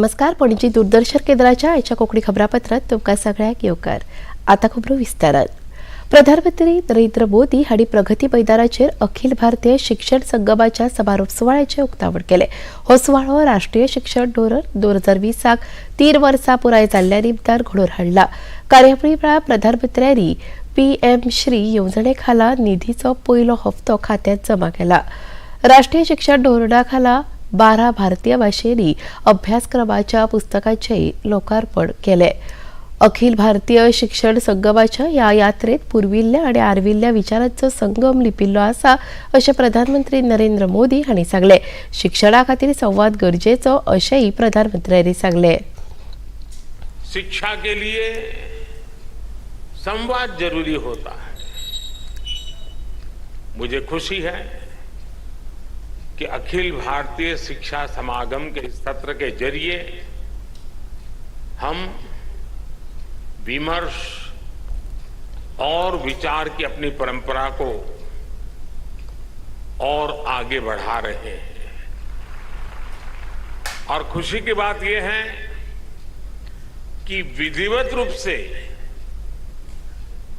नमस्कार, पणजी दूरदर्शन केंद्राच्या आयच्या कोंकणी खबरापत्रात तुमकां सगळ्यांक येवकार. आतां खबरो विस्तारान. प्रधानमंत्री नरेंद्र मोदी हांणी प्रगती मैदानाचेर अखिल भारतीय शिक्षण संगमाच्या समारोप सुवाळ्याचें उक्तावण केलें. हो सुवाळो राष्ट्रीय शिक्षण धोरण 2020क 3 वर्सां पुराय जाल्ल्या निमतान घडोवन हाडला. कार्यावळी वेळार प्रधानमंत्र्यांनी पीएम श्री येवजणे खाला निधीचो पयलो हप्तो खात्यात जमा केला. राष्ट्रीय शिक्षण धोरणा खाला 12 भारतीय भाशेंनी अभ्यासक्रमाच्या पुस्तकाचेंय लोकार्पण केलें. अखिल भारतीय शिक्षण संगमाच्या ह्या यात्रेत पुर्विल्ल्या आनी आर्विल्ल्या विचारांचो संगम लिपिल्लो आसा, अशें प्रधानमंत्री नरेंद्र मोदी हांणी सांगलें. शिक्षणा खातीर संवाद गरजेचो, अशेंय प्रधानमंत्र्यांनी सांगलें. शिक्षा के लिए संवाद जरूरी होता है. मुझे खुशी है कि अखिल भारतीय शिक्षा समागम के इस सत्र के जरिए हम विमर्श और विचार की अपनी परंपरा को और आगे बढ़ा रहे हैं और खुशी की बात यह है कि विधिवत रूप से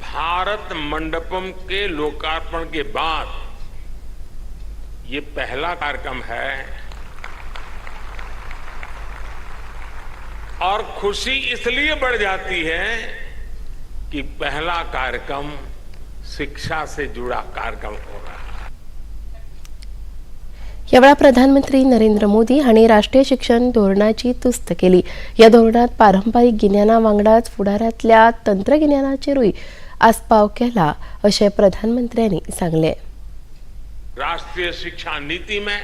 भारत मंडपम के लोकार्पण के बाद ये पहला कार्यक्रम है और खुशी इसलिए बढ़ जाती है कि पहला कार्यक्रम शिक्षा से जुड़ा कार्यक्रम हो रहा है. ह्या वेळार प्रधानमंत्री नरेंद्र मोदी हांणी राष्ट्रीय शिक्षण धोरणाची तुस्त केली. ह्या धोरणात पारंपारीक गिन्याना वांगडाच फुडारांतल्या तंत्रगिन्यानाचेरूय आस्पाव केला, अशें प्रधानमंत्र्यांनी सांगलें. राष्ट्रीय शिक्षा नीति में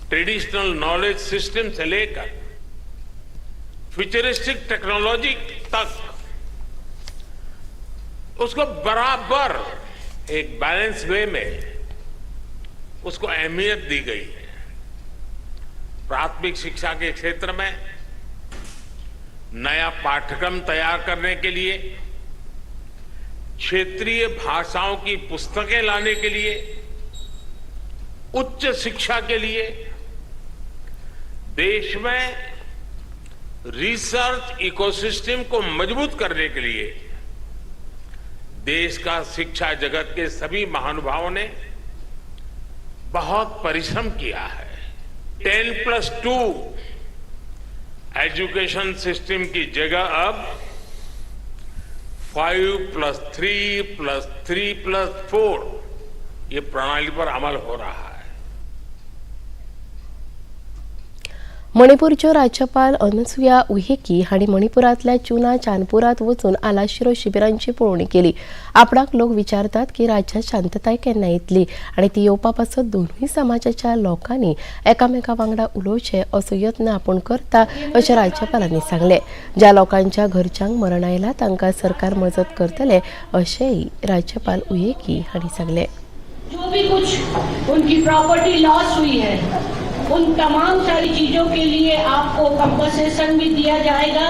ट्रेडिशनल नॉलेज सिस्टम से लेकर फ्यूचरिस्टिक टेक्नोलॉजी तक उसको बराबर एक बैलेंस वे में उसको अहमियत दी गई है. प्राथमिक शिक्षा के क्षेत्र में नया पाठ्यक्रम तैयार करने के लिए, क्षेत्रीय भाषाओं की पुस्तकें लाने के लिए, उच्च शिक्षा के लिए, देश में रिसर्च इकोसिस्टम को मजबूत करने के लिए देश का शिक्षा जगत के सभी महानुभावों ने बहुत परिश्रम किया है. 10+2 एजुकेशन सिस्टम की जगह अब 5+3+3+4 ये प्रणाली पर अमल हो रहा है. मणिपूरच्यो राज्यपाल अनसुया उहेकी हांणी मणिपुरांतल्या चुना चानपुरात वचून आलाशिरो शिबिरांची पळोवणी केली. आपणाक लोक विचारतात की राज्यात शांतताय केन्ना येतली आनी ती येवपा पासत दोनूय समाजाच्या लोकांनी एकामेका वांगडा उलोवचें, असो यत्न आपूण करता, अशें राज्यपालांनी सांगलें. ज्या लोकांच्या घरच्यांक मरण आयलां तांकां सरकार मजत करतले, अशेंय राज्यपाल उयेकी हांणी सांगलें. जो भी कुछ उनकी प्रॉपर्टी लॉस हुई है, उन तमाम सारी चीज़ों के लिए आपको कंपनसेशन भी दिया जाएगा.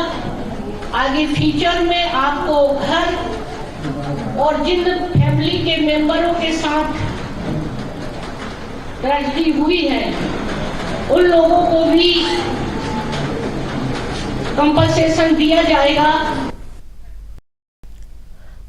आगे फ्यूचर में आपको घर और जिन फैमिली के मेंबरों के साथ ट्रेजिडी हुई है, उन लोगों को भी कंपनसेशन दिया जाएगा.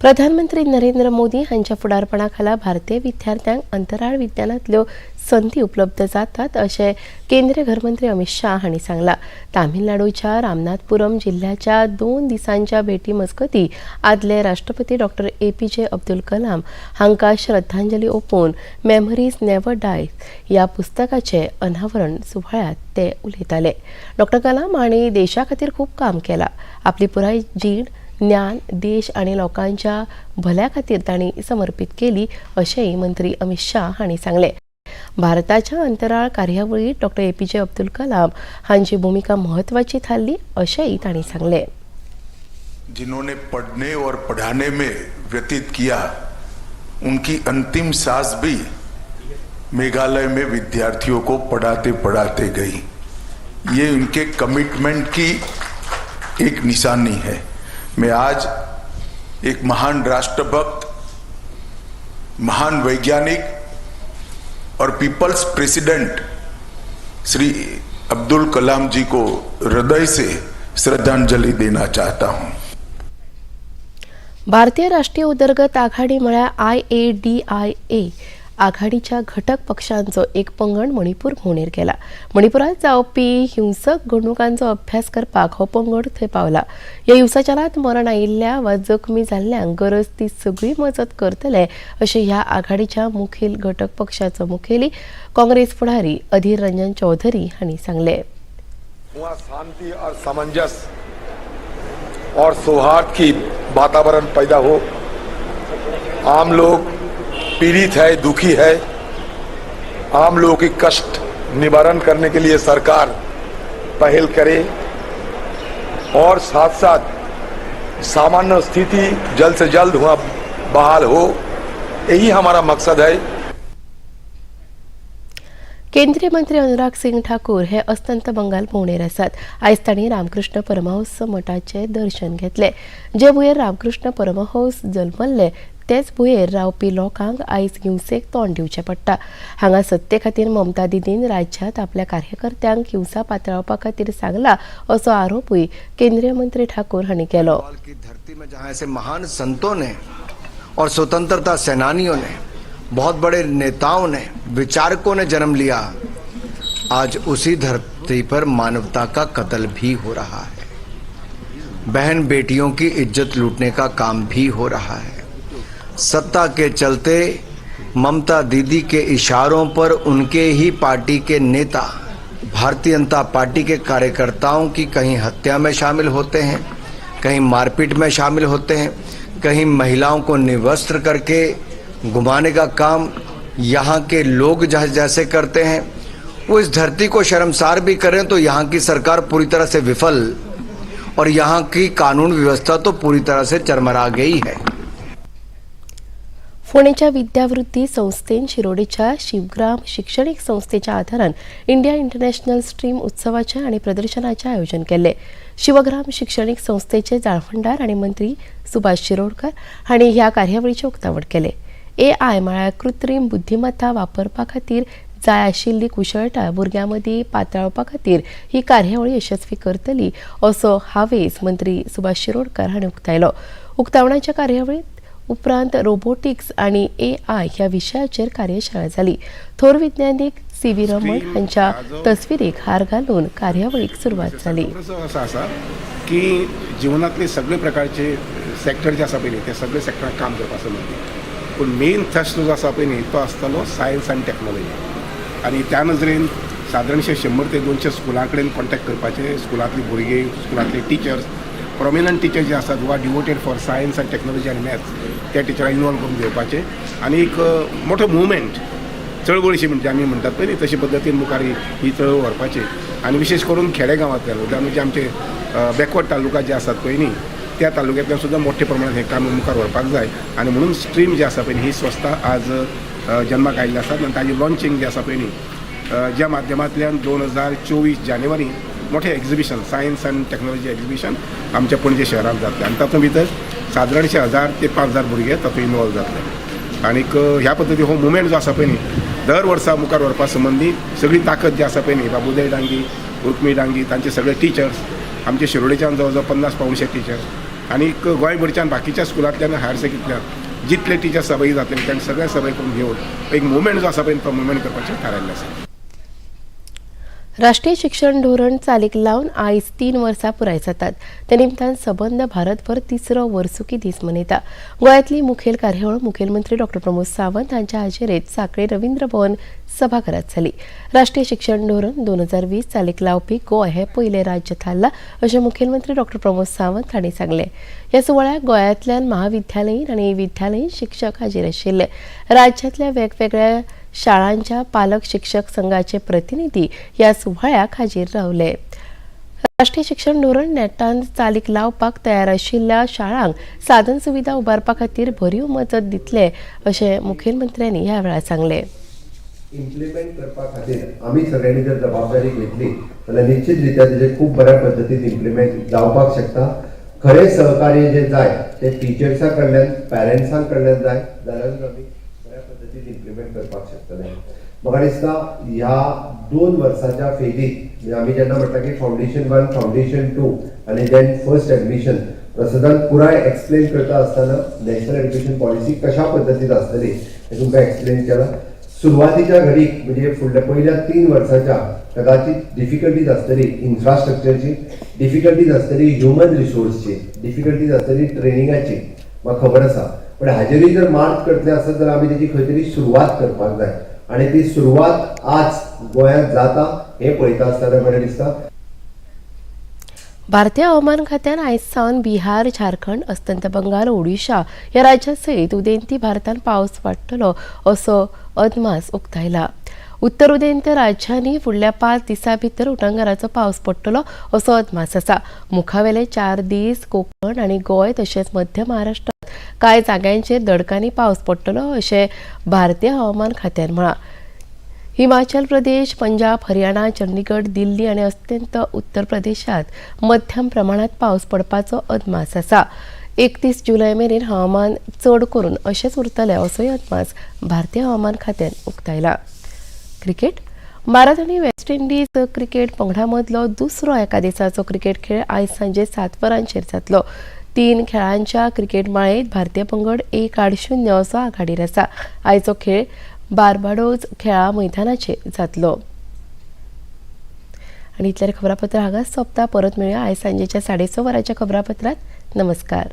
प्रधानमंत्री नरेंद्र मोदी हांच्या फुडारपणा खाला भारतीय विद्यार्थ्यांक अंतराळ विज्ञानांतल्यो संदी उपलब्ध जातात, अशें केंद्रीय घरमंत्री अमित शाह हांणी सांगलां. तामिळनाडूच्या रामनाथपुरम जिल्ह्याच्या 2 दिसांच्या भेटी मजगतीं आदले राष्ट्रपती डॉक्टर एपीजे अब्दुल कलाम हांकां श्रद्धांजली ओंपून मेमरीज नेव्हर डाय ह्या पुस्तकाचें अनावरण सुवाळ्यांत ते उलयताले. डॉक्टर कलाम हांणी देशा खातीर खूब काम केलां. आपली पुराय जीण, ज्ञान देश आनी लोकांच्या भल्या खातीर तांणी समर्पित केली, अशेंय मंत्री अमित शाह हांणी सांगलें. भारताच्या अंतराळ कार्यावळीत डॉक्टर एपीजे अब्दुल कलाम हांची भुमिका म्हत्वाची थारली, अशेंय तांणी सांगलें. जिन्होंने पढ़ने और पढ़ाने में व्यतीत किया, उनकी अंतिम सांस भी मेघालय में विद्यार्थियों को पढ़ाते पढ़ाते गई. ये उनके कमिटमेंट की एक निशानी है. मैं आज एक महान राष्ट्रभक्त, महान वैज्ञानिक और पीपल्स प्रेसिडेंट श्री अब्दुल कलाम जी को हृदय से श्रद्धांजलि देना चाहता हूं। भारतीय राष्ट्रीय उदरगत आघाडी म्हळ्यार IADIA आघाडीच्या घटक पक्षांचो एक पंगड मणिपूर भोंवडेर गेला। मणिपुरात जावपी हिंसक घडणुकांचो अभ्यास करपाक हो पंगड थंय पावला। ह्या हिंसाचारांत मरण आयिल्ल्या वा जखमी जाल्ल्यांक गरज ती सगळी मजत करतले अशें ह्या आघाडीच्या मुखेल घटक पक्षाचो मुखेली काँग्रेस फुडारी अधीर रंजन चौधरी हांणी सांगलें। वहाँ शांति और सामंजस्य और सौहार्द की वातावरण पैदा हो। आम लोग पीड़ित है, दुखी है। आम लोगों की कष्ट निवारण करने के लिए सरकार पहल करे और साथ साथ सामान्य स्थिति जल्द से जल्द वहाँ बहाल हो, यही हमारा मकसद है। केंद्रीय मंत्री अनुराग सिंग ठाकूर हे अस्तंत बंगाल भोंवडेर आसात। आयज तांणी रामकृष्ण परमहंस मठाचें दर्शन घेतलें। जे भुंयेर रामकृष्ण परमहंस जल्मल्ले तेच भुंयेर रावपी लोकांक आयज हिंसेक तोंड दिवचें पडटा। हांगा सत्ते खातीर ममता दिदीन राज्यांत आपल्या कार्यकर्त्यांक हिंसा पातळावपा खातीर सांगला असो आरोपूय केंद्रीय मंत्री ठाकूर हांणी केलो। की धरती में जहां ऐसे महान संतों ने और स्वतंत्रता सेनानियों ने, बहुत बड़े नेताओं ने, विचारकों ने जन्म लिया, आज उसी धरती पर मानवता का कत्ल भी हो रहा है। बहन बेटियों की इज्जत लूटने का काम भी हो रहा है। सत्ता के चलते ममता दीदी के इशारों पर उनके ही पार्टी के नेता भारतीय जनता पार्टी के कार्यकर्ताओं की कहीं हत्या में शामिल होते हैं, कहीं मारपीट में शामिल होते हैं, कहीं महिलाओं को निवस्त्र करके घुमाने का काम यहाँ के लोग जैसे करते हैं, वो इस धरती को शर्मसार भी करें तो यहाँ की सरकार पूरी तरह से विफल और यहाँ की कानून व्यवस्था तो पूरी तरह से चरमरा गई है। फोंडेच्या विद्यावृत्ती संस्थेन शिरोडेच्या शिवग्राम शिक्षणीक संस्थेच्या आधारान इंडिया इंटरनॅशनल स्ट्रीम उत्सवाचें आनी प्रदर्शनाचें आयोजन केल्लें। शिवग्राम शिक्षणीक संस्थेचे जाळवणदार आनी मंत्री सुभाष शिरोडकर हांणी ह्या कार्यावळीचें उक्तावण केलें। एआय म्हळ्यार कृत्रीम बुद्धिमत्ता वापरपा खातीर जाय आशिल्ली कुशळटाय भुरग्यां मदीं पातळावपा खातीर ही कार्यावळ यशस्वी करतली असो हावेस मंत्री सुभाष शिरोडकर हांणी उक्तायलो। उक्तावणाच्या कार्यावळीत उपरांत रोबोटिक्स आनी एआय ह्या विशयाचेर कार्यशाळा जाली। थोर विज्ञानीक सी व्ही रमण हांच्या तस्विरीक हार घालून कार्यावळीक सुरवात जाली। असो आसा की जिवनांतले सगळे प्रकारचे सेक्टर जे आसा पळय न्ही, ते सगळे सेक्टराक काम करपा संबंदी, पूण मेन थ्रस्ट जो आसा पळय न्ही, तो आसतलो सायन्स आनी टॅक्नोलॉजी। आनी त्या नजरेन सादारणशे 100 ते 200 स्कुलां कडेन कॉन्टेक्ट करपाचे, स्कुलांतली भुरगीं, स्कुलांतले टिचर्स, प्रोमिनंट टिचर्स जे आसात who are devoted for science and technology आनी मॅथ्स, त्या टिचरांक इनवॉल्व करून घेवपाचें आनी एक मोठो मुवमेंट, चळवळशी म्हणजे आमी म्हणटात पळय न्ही, तशे पद्दतीन मुखार ही चळवळ व्हरपाची। आनी विशेश करून खेडे गांवांतल्यान, म्हणजे आमचे बॅकवर्ड तालुका जे आसात पळय न्ही, त्या तालुक्यांतल्यान सुद्दां मोठ्या प्रमाणात हें काम मुखार व्हरपाक जाय। आनी म्हणून स्ट्रीम जी आसा पळय न्ही, ही संस्था आज जन्माक आयिल्ली आसा आनी ताजी लॉन्चिंग जें आसा पळय न्ही, ज्या माध्यमांतल्यान 2024 जानेवारी मोठें exhibition, science and technology exhibition आमच्या पणजे शहरांत जातलें आनी तातूंत भितर सादारणशे 1000 ते 5000 भुरगे तातूंत इनवॉल्व जातले। आनीक ह्या पद्दतीन हो मुवमेंट जो आसा पळय न्ही, दर वर्सा मुखार व्हरपा संबंदी सगळी ताकद जी आसा पळय न्ही, बाबू उदय डांगी, रुक्मी डांगी, तांचे सगळे टिचर्स, आमचे शिरोडेच्यान जवळ जवळ 50 पावणशे टिचर्स आनीक गोंयभरच्यान बाकीच्या स्कुलांतल्यान, हायर सेकंडरींतल्यान जितले टिचर्स सहभागी जातले तांकां सगळे सहभागी करून घेवन एक मुवमेंट जो आसा पळय, तो मुवमेंट करपाचें थारायल्लें आसा। राष्ट्रीय शिक्षण धोरण चालीक लावन आयज 3 वर्सां पुराय जातात। ते निमतान सबंद भारतभर तिसरो वर्सुकी दीस मनयता। गोंयांतली मुखेल कार्यावळ मुखेलमंत्री डॉक्टर प्रमोद सावंत हांच्या हाजेरेत सांखळे रवींद्र भवन सभाघरात जाली। राष्ट्रीय शिक्षण धोरण 2020 चालीक लावपी गोंय हें पयलें राज्य थारलां अशें मुखेलमंत्री डॉक्टर प्रमोद सावंत हांणी सांगलें। ह्या सुवाळ्याक गोंयांतल्यान महाविद्यालयीन आनी विद्यालयीन शिक्षक हाजीर आशिल्ले। राज्यांतल्या वेगवेगळ्या शाळांच्या पालक शिक्षक संघाचे प्रतिनिधी ह्या सुवाळ्याक हाजीर रावले। राष्ट्रीय शिक्षण धोरण नेटान चालीक लावपाक तयार आशिल्ल्या शाळांक साधन सुविधा उबारपा खातीर भरीव मजत दितले अशें मुखेलमंत्र्यांनी ह्या वेळार सांगलें। इम्प्लिमेंट करपा खातीर आमी सगळ्यांनी जर जबाबदारी घेतली जाल्यार निश्चित रित्या तेजें खूब बऱ्या पद्दतीन इम्प्लिमेंट जावपाक शकता। खरें सहकार्य जें जाय तें टिचर्सां कडल्यान, पॅरंट्सां कडल्यान जाय जाल्यारूच आमी बऱ्या पद्दतीन इम्प्लिमेंट करपाक शकतले। म्हाका दिसता ह्या 2 वर्साच्या फेजीत, म्हणजे आमी जेन्ना म्हणटा की फावंडेशन वन, फावंडेशन टू आनी then first admission, प्रसादान पुराय एक्सप्लेन करता आसतना नॅशनल एज्युकेशन पॉलिसी कशा पद्दतीन आसतली हें तुमकां एक्सप्लेन केलां. सुरवातीच्या घडीक, म्हणजे फुडल्या पयल्या 3 वर्साच्या कदाचित डिफिकल्टीज आसतली, इन्फ्रास्ट्रक्चरची डिफिकल्टीज आसतली, ह्युमन रिसोर्सची डिफिकल्टीज आसतली, ट्रेनिंगाची, म्हाका खबर आसा. पण हाजेरूय जर मार्क करतले आसत जाल्यार आमी तेजी खंय तरी सुरवात करपाक जाय आनी ती सुरवात आज गोंयांत जाता हें पळयता आसतना बरें दिसता. भारतीय हवामान खात्यान आयज सावन बिहार, झारखंड, अस्तंत बंगाल, ओडिशा ह्या राज्यां सयत उदेंती भारतांत पावस वाडटलो असो अदमास उक्तायला. उत्तर उदेंत राज्यांनी फुडल्या 5 दिसां भितर उटंगाराचो पावस पडटलो असो अदमास आसा. मुखावेले 4 दीस कोकण आनी गोंय तशेंच मध्य महाराष्ट्रात कांय जाग्यांचेर दडकांनी पावस पडटलो अशें भारतीय हवामान खात्यान म्हळां. हिमाचल प्रदेश, पंजाब, हरियाणा, चंडीगड, दिल्ली आनी अस्तंत उत्तर प्रदेशात मध्यम प्रमाणात पावस पडपाचो अदमास आसा. 31 जुलय मेरेन हवामान चड करून अशेंच उरतलें असोय अदमास भारतीय हवामान खात्यान उक्तायला. क्रिकेट. भारत आनी वेस्ट इंडिज क्रिकेट पंगडा मदलो दुसरो एका दिसाचो क्रिकेट खेळ आयज सांजे 7 वरांचेर जातलो. तीन खेळांच्या क्रिकेट माळेत भारतीय पंगड 1 आड 0 असो आघाडीर आसा. आयचो खेळ बार्बाडोज खेळा मैदानाचेर जातलो. आनी इतल्यार खबरापत्र हांगाच सोंपता. परत मेळुया आयज सांजेच्या 6:30 वरांच्या खबरापत्रात. नमस्कार.